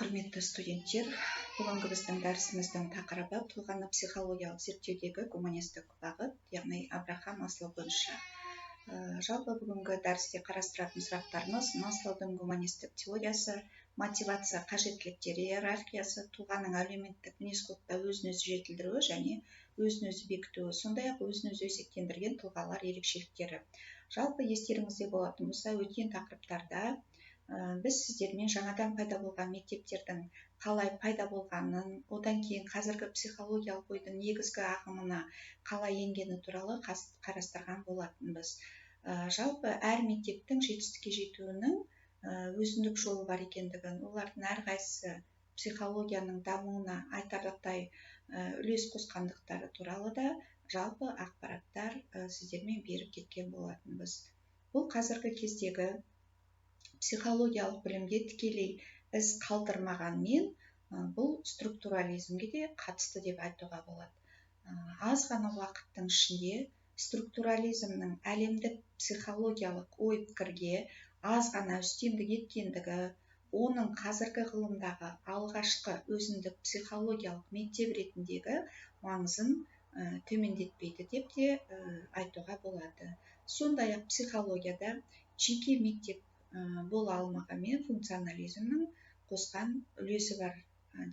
Құрметті студенттер, бүгінгі біздің дәрісіміздің тақырыбы тұлғаны психологиялық зерттеудегі гуманистік бағыт, яғни Абрахам Маслоу бойынша. Жалпы бүгінгі дәрісте қарастыратын сұрақтарымыз: Маслоудың гуманистік теориясы, мотивация қажеттіліктері иерархиясы, тұлғаның әлеуметтік мінез-құлықта өзін өзі жетілдіруі және өзін өзі бекітуі, сондай ақ өзін өзі өсектендірген тұлғалар ерекшеліктері. Жалпы естеріңізде болатын болса, өткен тақырыптарда біз сіздермен жаңадан пайда болған мектептердің қалай пайда болғанын, одан кейін қазіргі психологиялық ойдың негізгі ағымына қалай енгені туралы қарастырған болатынбыз. Жалпы әр мектептің жетістікке жетуінің өзіндік жолы бар екендігін, олардың әрқайсысы психологияның дамуына айтарлықтай үлес қосқандықтары туралы да жалпы ақпараттар сіздермен беріп кеткен болатынбыз. Бұл қазіргі кездегі психологиялық білімге тікелей із қалдырмағанмен, бұл структурализмге де қатысты деп айтуға болады. Аз ғана уақыттың ішінде структурализмнің әлемдік психологиялық ой-пікірге аз ғана үстемдік еткендігі, оның қазіргі ғылымдағы алғашқы өзіндік психологиялық мектеп ретіндегі маңызын төмендетпейді деп те айтуға болады. Сондай-ақ психологияда жеке мектеп бола алмағанмен функционализмнің қосқан үлесі бар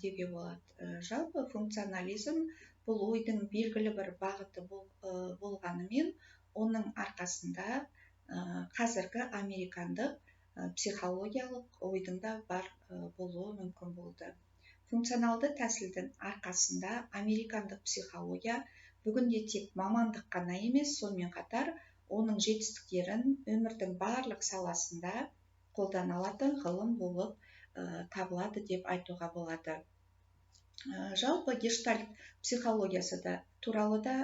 деуге болады. Жалпы функционализм бұл ойдың белгілі бір бағыты болғанымен, оның арқасында қазіргі американдық психологиялық ойдың да бар болуы мүмкін болды. Функционалды тәсілдің арқасында американдық психология бүгінде тек мамандық қана емес, сонымен қатар оның жетістіктерін өмірдің барлық саласында қолдана алатын ғылым болып табылады деп айтуға болады. Жалпы гештальт психологиясы да туралы да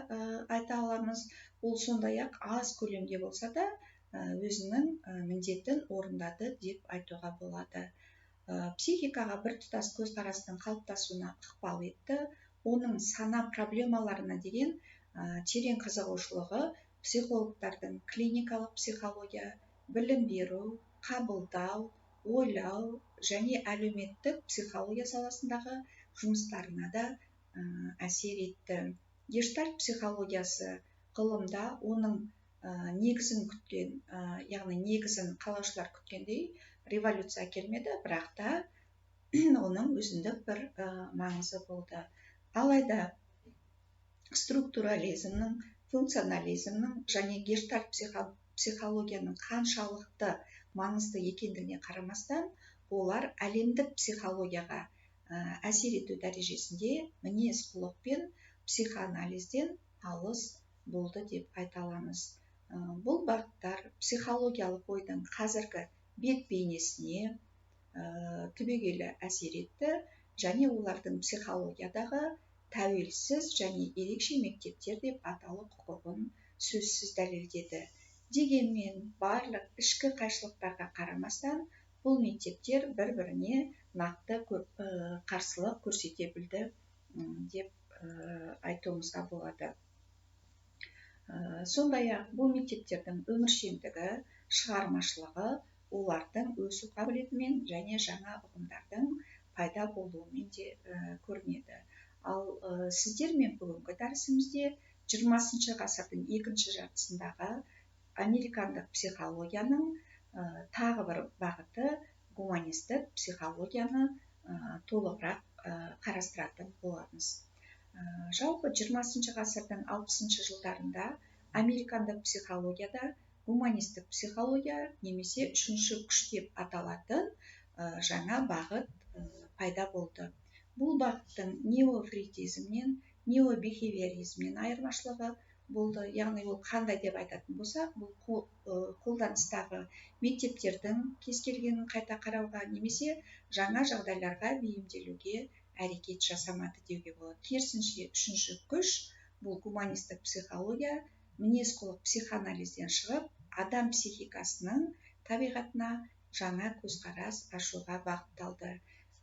айта аламыз. Ол сондай-ақ аз көлемде болса да өзінің міндетін орындады деп айтуға болады. Психикаға біртұтас көзқарастың қалыптасуына ықпал етті. Оның сана проблемаларына деген терең қызығушылығы психологтардың клиникалық психология, білім беру, қабылдау, ойлау және әлеуметтік психология саласындағы жұмыстарына да әсер етті. Гештальт психологиясы ғылымда оның негізін күткен, яғни негізін қалаушылар күткендей революция әкелмеді, бірақ та оның өзіндік бір маңызы болды. Алайда структурализмнің, функционализмнің және гештальт психологияның қаншалықты маңызды екендігіне қарамастан, олар әлемдік психологияға әсер ету дәрежесінде мінез-құлық пен психоанализден алыс болды деп айта аламыз. Бұл бағыттар психологиялық ойдың қазіргі бет бейнесіне түбегейлі әсер етті және олардың психологиядағы тәуелсіз және ерекше мектептер деп аталу құқығын сөзсіз дәлелдеді. Дегенмен барлық ішкі қайшылықтарға қарамастан, бұл мектептер бір-біріне нақты қарсылық көрсете білді деп айтуымызға болады. Сондай-ақ бұл мектептердің өміршеңдігі, шығармашылығы олардың өсу қабілетімен және жаңа ұғымдардың пайда болуымен де көрінеді. Ал сіздермен бүгінгі дәрісімізде 20 ғасырдың екінші жартысындағы американдық психологияның тағы бір бағыты гуманистік психологияны толығырақ қарастыратын боламыз. Жалпы 20 ғасырдың 60 жылдарында американдық психологияда гуманистік психология немесе үшінші күш деп аталатын жаңа бағыт пайда болды. Бұл бағыттың неофрейдизмнен, необихевиоризмнен айырмашылығы болды. Яғни ол қандай деп айтатын болсақ, бұл қолданыстағы мектептердің кез келгенін қайта қарауға немесе жаңа жағдайларға бейімделуге әрекет жасамады деуге болады. Керісінше үшінші күш бұл гуманистік психология мінез-құлық психоанализден шығып, адам психикасының табиғатына жаңа көзқарас ашуға бағытталды.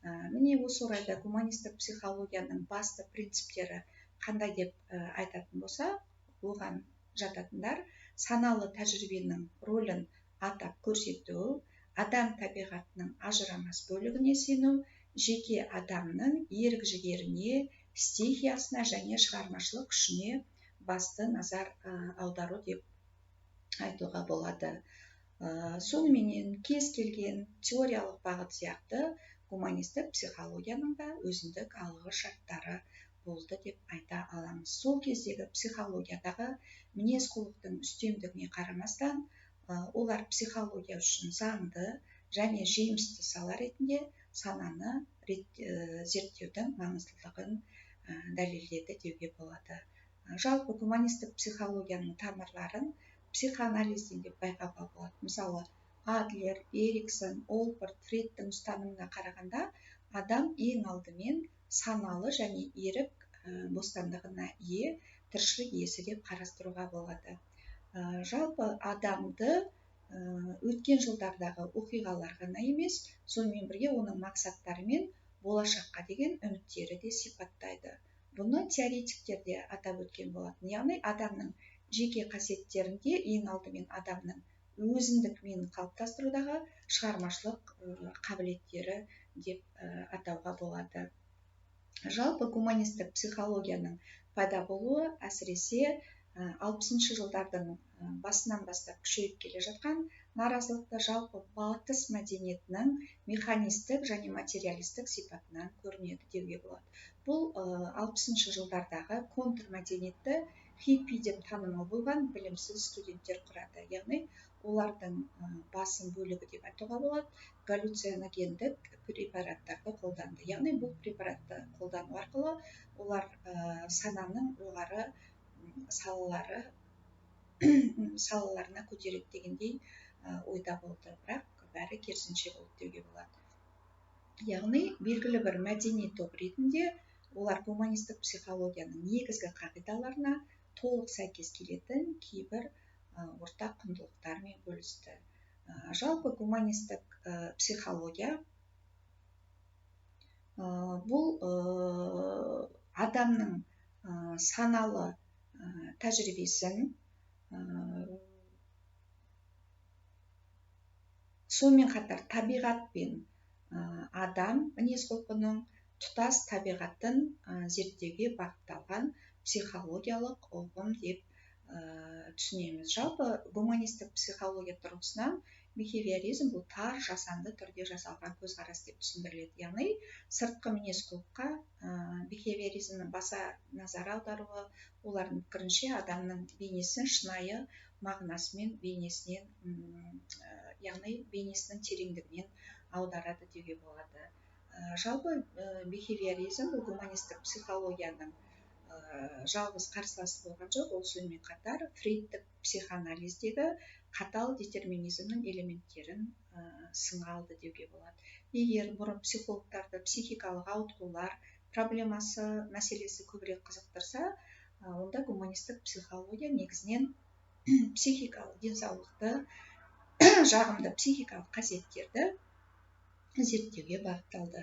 Міне осы орайда гуманистік психологияның басты принциптері қандай деп айтатын болсақ, оған жататындар: саналы тәжірибенің рөлін атап көрсету, адам табиғатының ажырамас бөлігіне сену жеке адамның ерік-жігеріне, стихиясына және шығармашылық күшіне басты назар аудару деп айтуға болады. Соныменен кез келген теориялық бағыт сияқты гуманистік психологияның да өзіндік алғы шарттары болды деп айта аламыз. Сол кездегі психологиядағы мінез-құлықтың үстемдігіне қарамастан, олар психология үшін заңды және жемісті сала ретінде сананы зерттеудің маңыздылығын дәлелдеді деуге болады. Жалпы гуманистік психологияның тамырларын психоанализден деп байқауға болады. Мысалы, Адлер, Эриксон, Олпорт, Фрейдтің ұстанымына қарағанда адам ең алдымен саналы және ерік бостандығына ие тіршілік иесі деп қарастыруға болады. Жалпы адамды өткен жылдардағы оқиғалар ғана емес, сонымен бірге оның мақсаттары мен болашаққа деген үміттері де сипаттайды. Бұны теоретиктер де атап өткен болатын. Яғни адамның жеке қасиеттерінде ең алдымен адамның өзіндік менін қалыптастырудағы шығармашылық қабілеттері деп атауға болады. Жалпы гуманистік психологияның пайда болуы әсіресе 60-шы жылдардың басынан бастап күшейіп келе жатқан наразылықты жалпы батыс мәдениетінің механистік және материалистік сипатынан көрінеді деуге болады. Бұл 60-шы жылдардағы контрмәдениетті хиппи деп танымал болған білімсіз студенттер құрады. Яғни олардың басым бөлігі деп айтуға болады, галлюциногендік препараттарды қолданды. Яғни бұл препаратты қолдану арқылы олар сананың жоғары салаларына көтереді дегендей ойда болды. Бірақ бәрі керісінше болды деуге болады. Яғни белгілі бір мәдени топ ретінде олар гуманистік психологияның негізгі қағидаларына толық сәйкес келетін кейбір ортақ құндылықтармен бөлісті. Жалпы гуманистік психология бұл адамның саналы тәжірибесін, сонымен қатар табиғат пен адам мінез-құлқының тұтас табиғатын зерттеуге бағытталған психологиялық ұғым деп түсінеміз. Жалпы гуманистік психология тұрғысынан бихевиоризм бұл тар жасанды түрде жасалған көзқарас деп түсіндіріледі. Яғни сыртқы мінез-құлыққа бихевиоризмнің баса назар аударуы, олардың пікірінше адамның бейнесін шынайы мағынасымен бейнесінен, яғни бейнесінің тереңдігінен аударады деуге болады. Жалпы бихевиоризм бұл гуманистік психологияның жалғыз қарсыласы болған жоқ, ол сонымен қатар фрейдтік психоанализдегі қатал детерминизмнің элементтерін сынға алды деуге болады. Егер бұрын психологтарды психикалық ауытқулар проблемасы мәселесі көбірек қызықтырса, онда гуманистік психология негізінен психикалық денсаулықты, жағымды психикалық қасиеттерді зерттеуге бағытталды.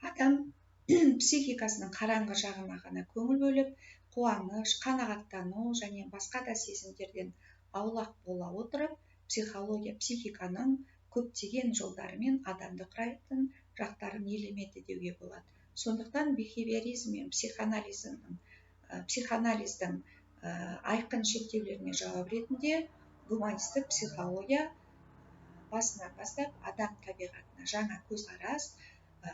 Адам психикасының қараңғы жағына ғана көңіл бөліп, қуаныш, қанағаттану және басқа да сезімдерден аулақ бола отырып, психология психиканың көптеген жолдарымен адамды құрайтын жақтарын елемеді деуге болады. Сондықтан бихевиоризм мен психоанализдің айқын шектеулеріне жауап ретінде гуманистік психология басынан бастап адам табиғатына жаңа көзқарас,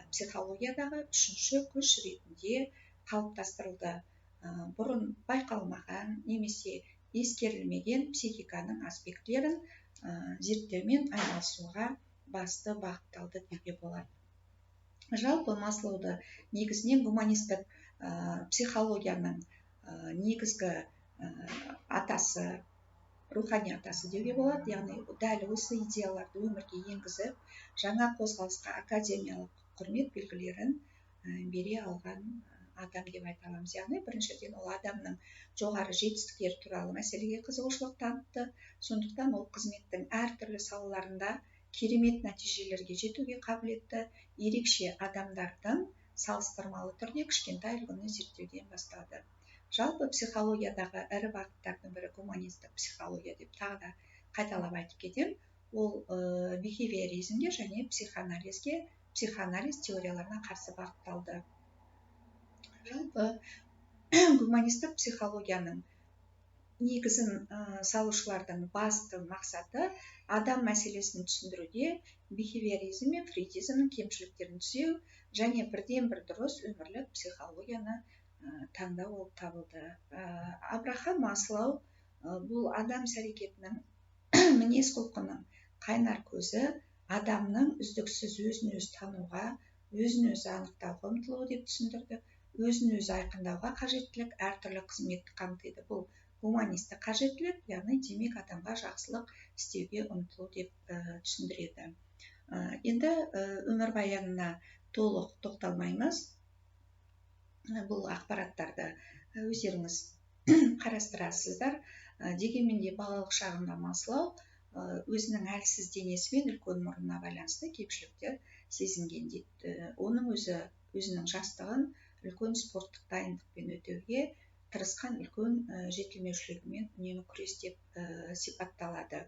психологиядағы үшінші күш ретінде қалыптастырылды. Бұрын байқалмаған немесе ескерілмеген психиканың аспектілерін зерттеумен айналысуға басты бағытталды деуге болады. Жалпы Маслоуды негізінен гуманистік психологияның негізгі атасы, рухани атасы деуге болады. Яғни дәл осы идеяларды өмірге енгізіп, жаңа қозғалысқа академиялық құрмет белгілерін бере алған адам деп айта аламыз. Яғни біріншіден ол адамның жоғары жетістіктері туралы мәселеге қызығушылық танытты. Сондықтан ол қызметтің әртүрлі салаларында керемет нәтижелерге жетуге қабілетті ерекше адамдардың салыстырмалы түрде кішкентай үлгіні зерттеуден бастады. Жалпы психологиядағы ірі бағыттардың бірі гуманистік психология деп тағы да қайталап айтып кетемін. Ол бихевиоризмге және психоанализге психоанализ теорияларына қарсы бағытталды. Жалпы гуманистік психологияның негізін салушылардың басты мақсаты адам мәселесін түсіндіруде бихевиоризм мен фрейдизмнің кемшіліктерін түзеу және бірден-бір дұрыс өмірлік психологияны таңдау болып табылды. Абрахам Маслоу бұл адам іс-әрекетінің, мінез құлқының қайнар көзі адамның үздіксіз өзін өзі тануға, өзін өзі анықтауға ұмтылуы деп түсіндірді. Өзін өзі айқындауға қажеттілік әртүрлі қызметті қамтиды. Бұл гуманистік қажеттілік, яғни демек адамға жақсылық істеуге ұмтылу деп түсіндіреді. Енді өмірбаянына толық тоқталмаймыз. Бұл ақпараттарды өздеріңіз қарастырасыздар. Дегенмен де балалық шағында Маслоу өзінің әлсіз денесі мен үлкен мұрнына байланысты кемшіліктер сезінген дейді. Оның өзі өзінің жастығын үлкен спорттық дайындықпен өтеуге тырысқан үлкен жетілмеушілігімен үнемі күрес деп сипатталады.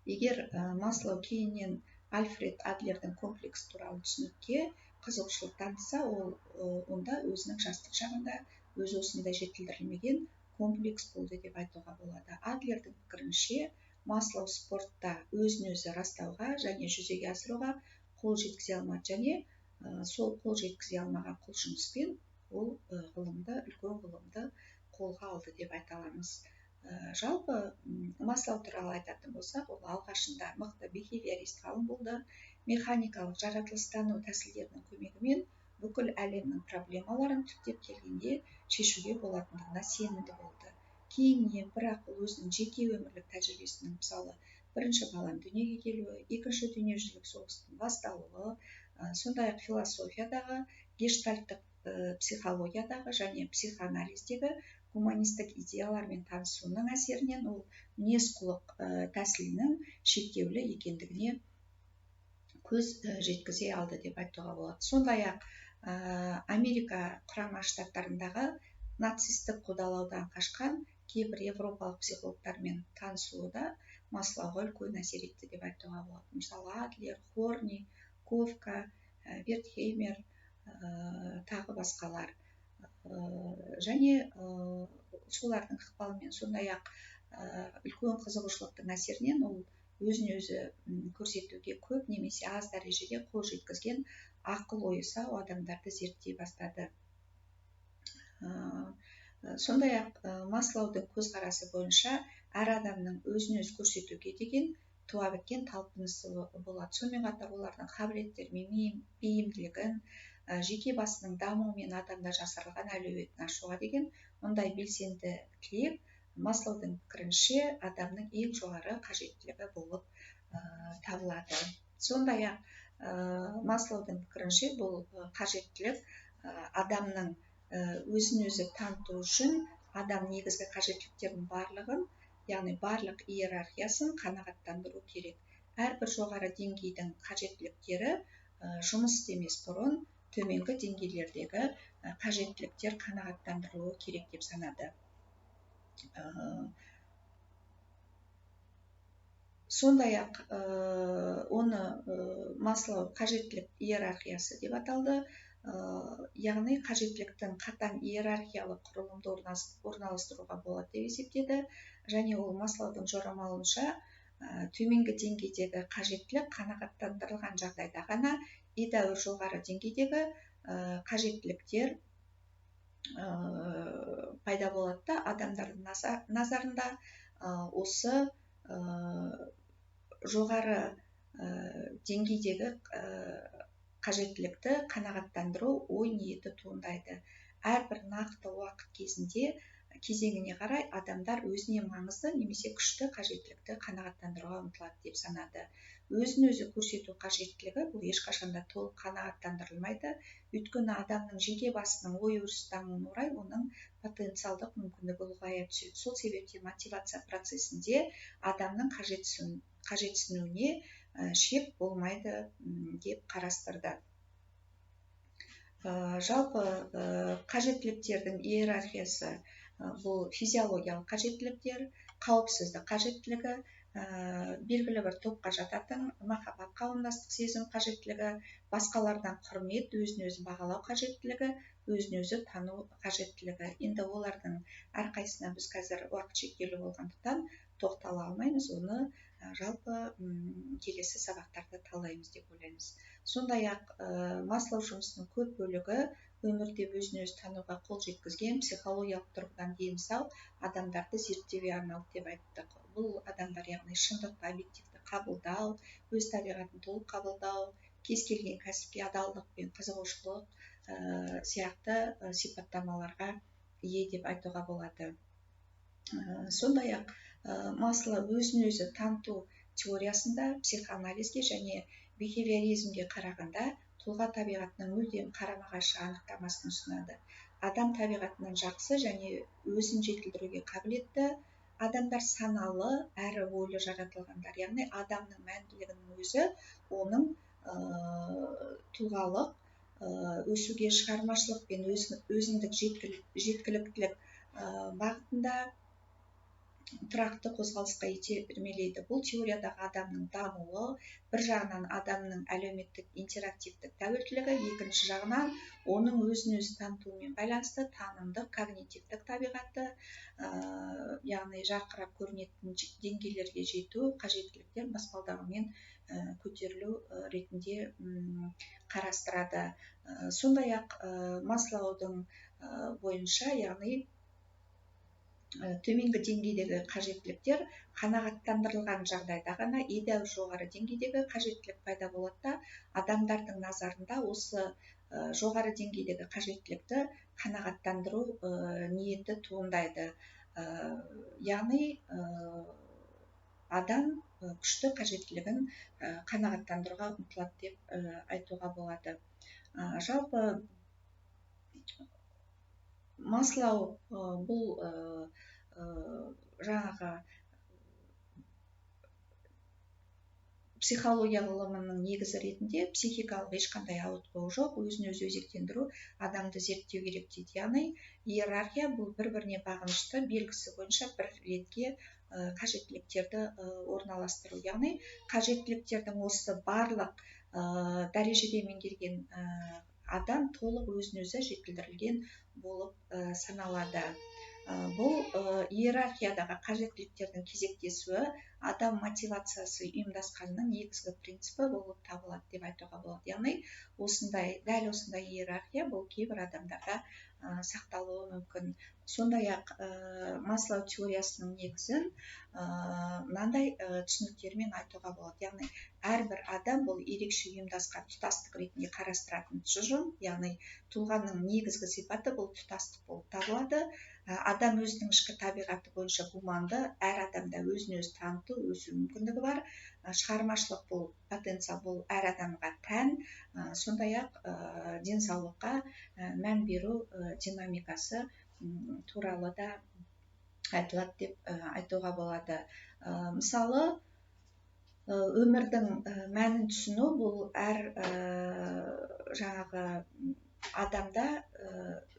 Егер Маслоу кейіннен Альфред Адлердің комплекс туралы түсінікке қызығушылық танытса, ол онда өзінің жастық шағында өзі осындай жетілдірілмеген комплекс болды деп айтуға болады. Адлердің пікірінше, Маслоу спортта өзін өзі растауға және жүзеге асыруға қол жеткізе алмады және сол қол жеткізе алмаған құлшыныспен ол ғылымды, үлкен ғылымды қолға алды деп айта аламыз. Жалпы Маслоу туралы айтатын болсақ, ол алғашында мықты бихевиорист ғалым болды. Механикалық жаратылыстану тәсілдерінің көмегімен бүкіл әлемнің проблемаларын түптеп келгенде шешуге болатындығына сенімді болды. Кейіннен бірақ ол өзінің жеке өмірлік тәжірибесінің, мысалы, бірінші баланың дүниеге келуі, екінші дүниежүзілік соғыстың басталуы, сондай-ақ философиядағы, гештальттық психологиядағы және психоанализдегі гуманистік идеялармен танысуының әсерінен ол мінез-құлық тәсілінің шектеулі екендігіне көз жеткізе алды деп айтуға болады. Сондай-ақ Америка Құрама Штаттарындағы нацистік қудалаудан қашқан кейбір европалық психологтармен танысуы да Маслоуға үлкен әсер етті деп айтуға болады. Мысалы, Адлер, Хорни, Ковка, Вертхеймер, тағы басқалар. Және солардың ықпалымен, сондай-ақ үлкен қызығушылықтың әсерінен ол өзін өзі көрсетуге көп немесе аз дәрежеде қол жеткізген ақыл ойы сау адамдарды зерттей бастады. Сондай-ақ Маслоудың көзқарасы бойынша әр адамның өзін өзі көрсетуге деген туа біткен талпынысы болады. Сонымен қатар олардың қабілеттері мен бейімділігін, жеке басының дамуы мен адамда жасырылған әлеуетін ашуға деген мұндай белсенді тілек Маслоудың пікірінше адамның ең жоғары қажеттілігі болып табылады. Сондай-ақ Маслоудың пікірінше бұл қажеттілік адамның өзін өзі таныту үшін адам негізгі қажеттіліктердің барлығын, яғни барлық иерархиясын қанағаттандыру керек. Әрбір жоғары деңгейдің қажеттіліктері жұмыс істемес бұрын төменгі деңгейлердегі қажеттіліктер қанағаттандырылуы керек деп санады. Сондай-ақ оны Маслоу қажеттілік иерархиясы деп аталды. Яғни қажеттіліктің қатаң иерархиялық құрылымды орналастыруға болады деп есептеді. Және ол Маслоудың жорамалынша төменгі деңгейдегі қажеттілік қанағаттандырылған жағдайда ғана едәуір жоғары деңгейдегі қажеттіліктер пайда болады да, адамдардың назарында осы жоғары деңгейдегі қажеттілікті қанағаттандыру ой ниеті туындайды. Әрбір нақты уақыт кезінде кезеңіне қарай адамдар өзіне маңызды немесе күшті қажеттілікті қанағаттандыруға ұмтылады деп санады. Өзін өзі көрсету қажеттілігі бұл ешқашанда толық қанағаттандырылмайды, өйткені адамның жеке басының ой өрісі дамуына орай оның потенциалдық мүмкіндігі ұлғая түседі. Сол себептен мотивация процесінде адамның қажетсінуіне шек болмайды деп қарастырды. Жалпы қажеттіліктердің иерархиясы бұл физиологиялық қажеттіліктер, қауіпсіздік қажеттілігі, Белгілі бір топқа жататын махаббат, қауымдастық сезім қажеттілігі, басқалардан құрмет, өзін өзі бағалау қажеттілігі, өзін өзі тану қажеттілігі. Енді олардың әрқайсысына біз қазір уақыт шектеулі болғандықтан тоқтала алмаймыз, оны жалпы келесі сабақтарда талдаймыз деп ойлаймыз. Сондай-ақ Маслоу жұмысының көп бөлігі өмірде өзін өзі тануға қол жеткізген психологиялық тұрғыдан дені сау адамдарды зерттеуге арналды деп айттық. Бұл адамдар, яғни шындықты объективті қабылдау, өз табиғатын толық қабылдау, кез келген кәсіпке адалдық пен қызығушылық сияқты сипаттамаларға ие деп айтуға болады. Сондай-ақ Маслоу өзін өзі таныту теориясында психоанализге және бихевиоризмге қарағанда тұлға табиғатының мүлдем қарама-қайшы анықтамасын ұсынады. Адам табиғатынан жақсы және өзін жетілдіруге қабілетті, адамдар саналы әрі ойлы жаратылғандар. Яғни адамның мәнділігінің өзі оның тұлғалық өсуге, шығармашылық пен өзіндік жеткіліктілік бағытында тұрақты қозғалысқа итермелейді. Бұл теориядағы адамның дамуы бір жағынан адамның әлеуметтік интерактивтік тәуелділігі, екінші жағынан оның өзін өзі танытуымен байланысты танымдық, когнитивтік табиғаты, яғни жарқырап көрінетін деңгейлерге жету, қажеттіліктер баспалдағымен көтерілу ретінде қарастырады. Сондай-ақ Маслоудың бойынша, яғни төменгі деңгейдегі қажеттіліктер қанағаттандырылған жағдайда ғана едәуір жоғары деңгейдегі қажеттілік пайда болады да, адамдардың назарында осы жоғары деңгейдегі қажеттілікті қанағаттандыру ниеті туындайды. Яғни адам күшті қажеттілігін қанағаттандыруға ұмтылады деп айтуға болады. Жалпы Маслоу бұл жаңағы психология ғылымының негізі ретінде психикалық ешқандай ауытқуы жоқ, өзін өзі өзектендіру, адамды зерттеу керек дейді. Яғни иерархия бұл бір-біріне бағынышты белгісі бойынша бір ретке қажеттіліктерді орналастыру. Яғни қажеттіліктердің осы барлық дәрежеде меңгерген адам толық өзін өзі жетілдірілген болып саналады. Бұл иерархиядағы қажеттіліктердің кезектесуі адам мотивациясы ұйымдасқанының негізгі принципі болып табылады деп айтуға болады. Яғни осындай, дәл осындай иерархия бұл кейбір адамдарда сақталуы мүмкін. Сондай-ақ Маслоу теориясының негізін мынандай түсініктермен айтуға болады. Яғни әрбір адам бұл ерекше ұйымдасқан тұтастық ретінде қарастыратын тұжырым, яғни тұлғаның негізгі сипаты бұл тұтастық болып табылады. Адам өзінің ішкі табиғаты бойынша гуманды, әр адамда өзін өзі таныту, өсу мүмкіндігі бар. Шығармашылық бұл потенциал, бұл әр адамға тән. Сондай-ақ денсаулыққа мән беру динамикасы туралы да айтылады деп айтуға болады. Мысалы, өмірдің мәнін түсіну бұл әр жаңағы адамда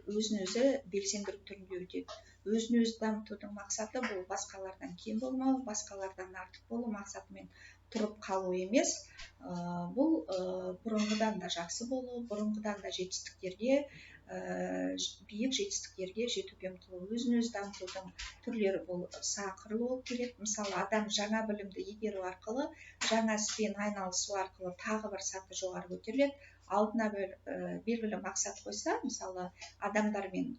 өзін өзі белсендіру түрінде өтеді. Өзін өзі дамытудың мақсаты бұл басқалардан кем болмау, басқалардан артық болу мақсатымен тұрып қалу емес. Бұл бұрынғыдан да жақсы болу, бұрынғыдан да жетістіктерге, биік жетістіктерге жетуге ұмтылу. Өзін өзі дамытудың түрлері бұл сан қырлы болып келеді. Мысалы, адам жаңа білімді игеру арқылы, жаңа іспен айналысу арқылы тағы бір саты жоғары көтеріледі. Алдына бір белгілі мақсат қойса, мысалы, адамдармен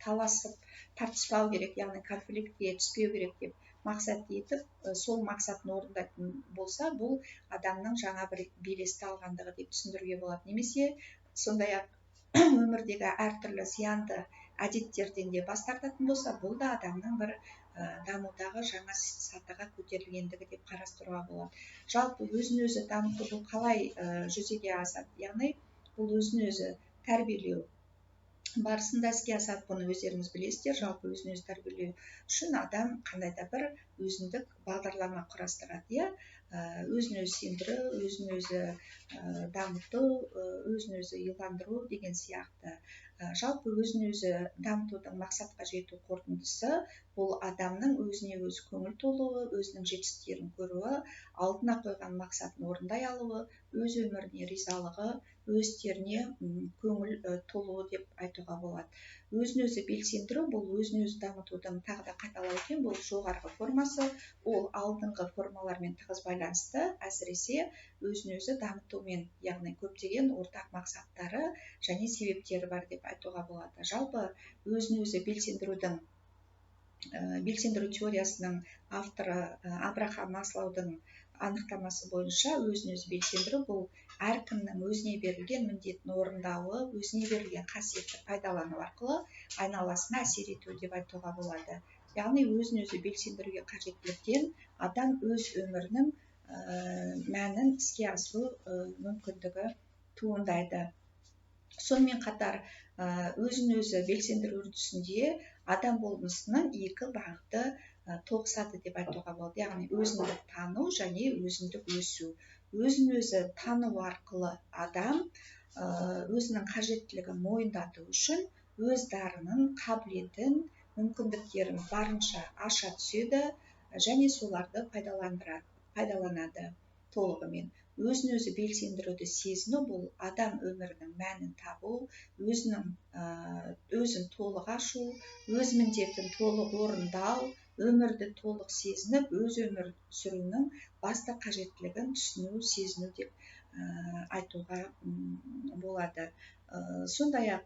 таласып, тартыспау керек, яғни конфликтке түспеу керек деп мақсат етіп, сол мақсатын орындайтын болса, бұл адамның жаңа бір белесті алғандығы деп түсіндіруге болады. Немесе сондай-ақ өмірдегі әртүрлі зиянды әдеттерден де бас тартатын болса, бұл да адамның бір дамудағы жаңа сатыға көтерілгендігі деп қарастыруға болады. Жалпы өзін өзі дамыту бұл қалай жүзеге асады? Яғни бұл өзін өзі тәрбиелеу барысында іске асады. Бұны өздеріңіз білесіздер. Жалпы өзін өзі тәрбиелеу үшін адам қандай да бір өзіндік бағдарлама құрастырады, иә? Өзін өзі сендіру, өзін өзі дамыту, өзін өзі иландыру деген сияқты. Жалпы өзін өзі дамытудың мақсатқа жету қорытындысы бұл адамның өзіне өзі көңіл толуы, өзінің жетістіктерін көруі, алдына қойған мақсатын орындай алуы, өз өміріне ризалығы, өз істеріне көңіл толуы деп айтуға болады. Өзін өзі белсендіру бұл өзін өзі дамытудың, тағы да қайталап өтемін, бұл жоғарғы формасы, ол алдыңғы формалармен тығыз байланысты, әсіресе өзін өзі дамытумен, яғни көптеген ортақ мақсаттары және себептері бар деп айтуға болады. Жалпы өзін өзі белсендірудің белсендіру теориясының авторы Абрахам Маслоудың анықтамасы бойынша өзін өзі белсендіру бұл әркімнің өзіне берілген міндетін орындауы, өзіне берілген қасиетті пайдалану арқылы айналасына әсер ету деп айтуға болады. Яғни өзін өзі белсендіруге қажеттіліктен адам өз өмірінің мәнін іске асыру мүмкіндігі туындайды. Сонымен қатар өзін өзі белсендіру үрдісінде адам болмысының екі бағыты тоғысады деп айтуға болады. Яғни өзіндік тану және өзіндік өсу. Өзін өзі тану арқылы адам өзінің қажеттілігін мойындату үшін өз дарынын, қабілетін, мүмкіндіктерін барынша аша түседі және соларды пайдаланады толығымен. Өзін өзі белсендіруді сезіну бұл адам өмірінің мәнін табу, өзін толық ашу, өз міндетін толық орындау, өмірді толық сезініп, өз өмір сүруінің басты қажеттілігін түсіну, сезіну деп айтуға болады. Сондай-ақ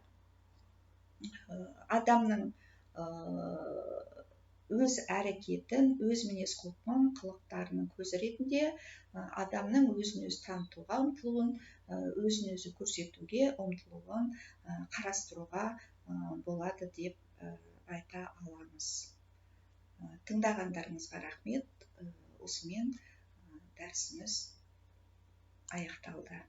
адамның өз әрекетін, өз мінез-құлқын, қылықтарының көзі ретінде адамның өзін өзі танытуға ұмтылуын, өзін өзі көрсетуге ұмтылуын қарастыруға болады деп айта аламыз. Тыңдағандарыңызға рахмет. Осымен дәрісіміз аяқталды.